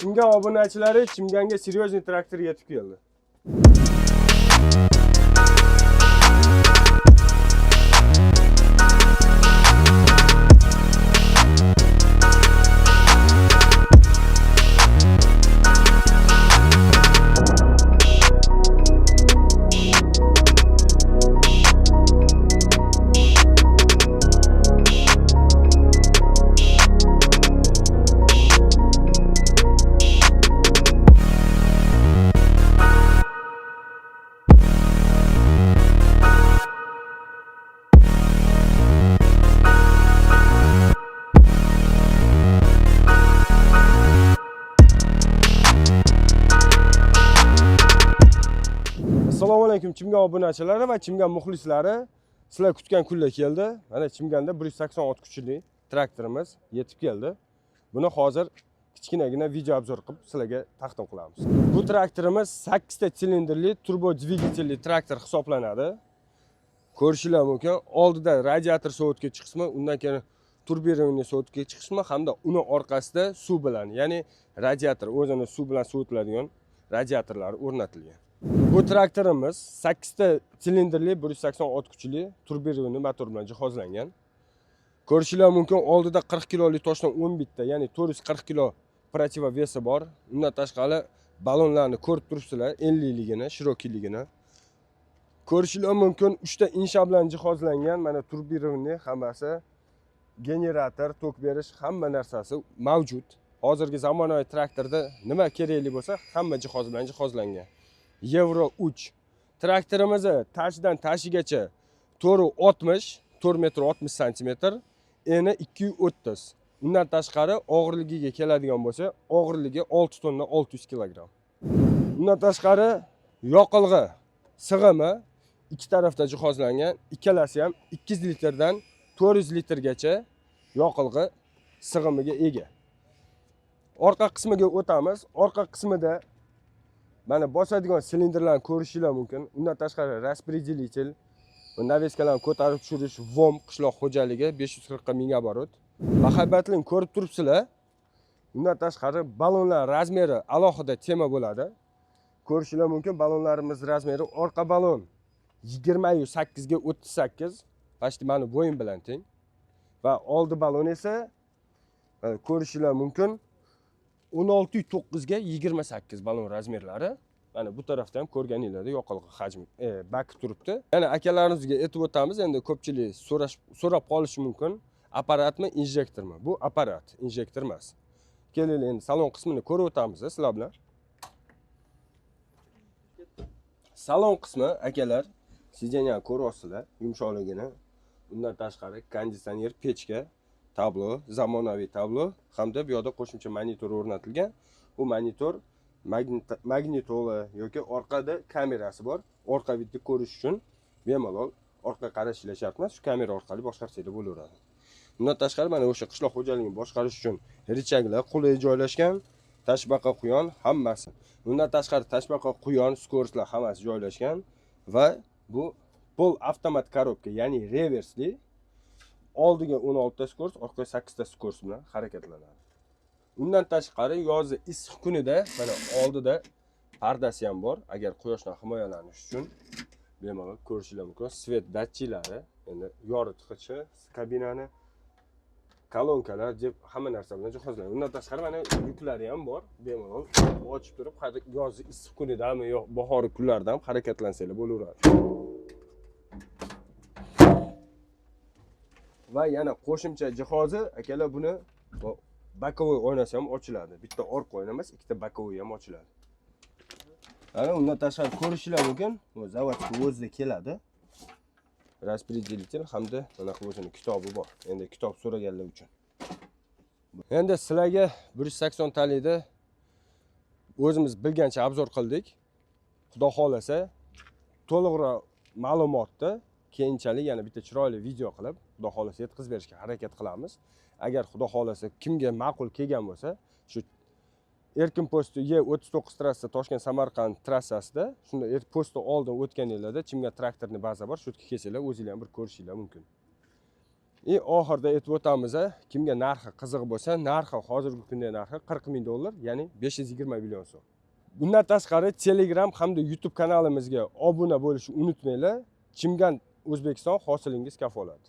Chimgan obunachilari, Chimganga серьезный traktor yetib keldi. Assalomu alaykum Chimgan obunachilari va Chimgan muxlislari. Sizlar kutgan kunlar keldi. Mana Chimganda 180 ot kuchli traktorimiz yetib keldi. Buni hozir kichkinagina video obzor qilib sizlarga taqdim qilamiz. Bu traktorimiz 8 ta silindrli turbo dvigatelli traktor hisoblanadi. Ko'rishinglar mumkin. Oldida radiator sovutkich qismi, undan keyin turbirованный sovutkich qismi hamda uni orqasida suv bilan, ya'ni radiator o'zini suv bilan sovutiladigan radiatorlari o'rnatilgan. Bu traktorimiz 8 ta silindrli 180 ot kuchli turbirованный motor bilan jihozlangan. Ko'rishinglar mumkin, oldida 40 kilolik toshdan 10 bitta, ya'ni 440 kilo противовес i bor. Undan tashqari ballonlarni ko'rib turibsizlar, enliligini, широкий ligini. Ko'rishinglar mumkin, 3 ta insha bilan jihozlangan, mana turbirованный hammasi, generator, tok berish hamma narsasi mavjud. Hozirgi zamonaviy traktorda nima kerakli bo'lsa, hamma jihoz bilan jihozlangan. Euro 3 traktorimizni tashidan tashigacha 4.60, 4 metr 60 santimetr, eni 230. Undan tashqari og'irligiga keladigan bo'lsa, og'irligi 6 tonna 600 kilogramm. Undan tashqari yoqilg'i sig'imi ikki tarafda jihozlangan, ikkalasi ham 200 litrdan 400 litrgacha yoqilg'i sig'imiga ega. Orqa qismiga o'tamiz. Orqa qismida mana bosadigan silindrlarni ko'rishinglar mumkin. Undan tashqari распределитель, навеска larni ko'tarib tushirish, VOM qishloq xo'jaligi 540 ming оборот. Bahaybatligini ko'rib turibsizlar. Undan tashqari ballonlar размер i alohida tema bo'ladi. Ko'rishinglar mumkin, ballonlarimiz размер i orqa ballon 28 ga 38, почти mani bo'yim bilan teng. Va oldi ballon esa mana ko'rishinglar mumkin 16,9 ga 28 ballon размер lari. Mana bu tarafda ham ko'rganinglarda yoqilg'i hajmi baki turibdi. Yana akalarimizga aytib o'tamiz, endi ko'pchilik so'rab qolishi mumkin. Apparatmi, injektormi? Bu apparat, injektor emas. Kelinglar, endi salon qismini ko'rib o'tamiz sizlar bilan. Salon qismi akalar, сиденье ko'ryapsizlar, yumshoqligini. Undan tashqari konditsioner, pechka, tablo, zamonaviy tablo hamda bu yoqda qo'shimcha monitor o'rnatilgan. Bu monitor magnitola yoki orqada kamerasi bor. Orqa вид ni ko'rish uchun bemalol orqa qarashinglar shart emas, shu kamera orqali boshqarsanglar bo'laveradi. Undan tashqari mana o'sha qishloq xo'jaligini boshqarish uchun рычаг lar qulay joylashgan, tashbaqa quyon hammasi. Undan tashqari tashbaqa quyon, скорость lar hammasi joylashgan va bu pol avtomat коробка, ya'ni reversli, oldiga 16 ta скорость, orqaga 8 ta скорость bilan harakatlanadi. Undan tashqari yozi issiq kunida mana oldida pardasi ham bor. Agar quyoshdan himoyalanish uchun bemalol ko'rishinglar mumkin. Свет datchiklari, endi yoritgichi kabinani, kolonkalar deb hamma narsa bilan jihozlangan. Undan tashqari mana lyuklari ham bor. Bemalol ochib turib, yozi issiq kunidami yo bahorgi kunlarda ham harakatlansanglar bo'laveradi. Va yana qo'shimcha jihozi akalar, buni bu боковой oynasi ham ochiladi. Bitta orqa oyna emas, ikkita боковой ham ochiladi. Ana undan tashqari ko'rishinglar mumkin. Bu заводской o'zida keladi. Распределитель hamda bunaqa o'zini kitobi bor. Endi kitob so'raganlar uchun. Endi sizlarga 180 talikda o'zimiz bilgancha обзор qildik. Xudo xohlasa to'liqroq ma'lumotni keyinchalik yana bitta chiroyli video qilib, Xudo xohlasa yetkazib berishga harakat qilamiz. Agar Xudo xohlasa kimga ma'qul kelgan bo'lsa, shu Erkin posti E39 trassa, Toshkent Samarqand trassasida shunda postni oldin o'tganinglarda Chimgan traktorni baza bor, shu yerga kelsanglar o'zinglar ham bir ko'rishinglar mumkin. И oxirida aytib o'tamiz, kimga narxi qiziq bo'lsa, narxi, hozirgi kunda narxi 40 ming dollar, ya'ni 520 million so'm. Bundan tashqari Telegram hamda YouTube kanalimizga obuna bo'lishni unutmanglar. Chimgan O'zbekiston, hosilingiz kafolat.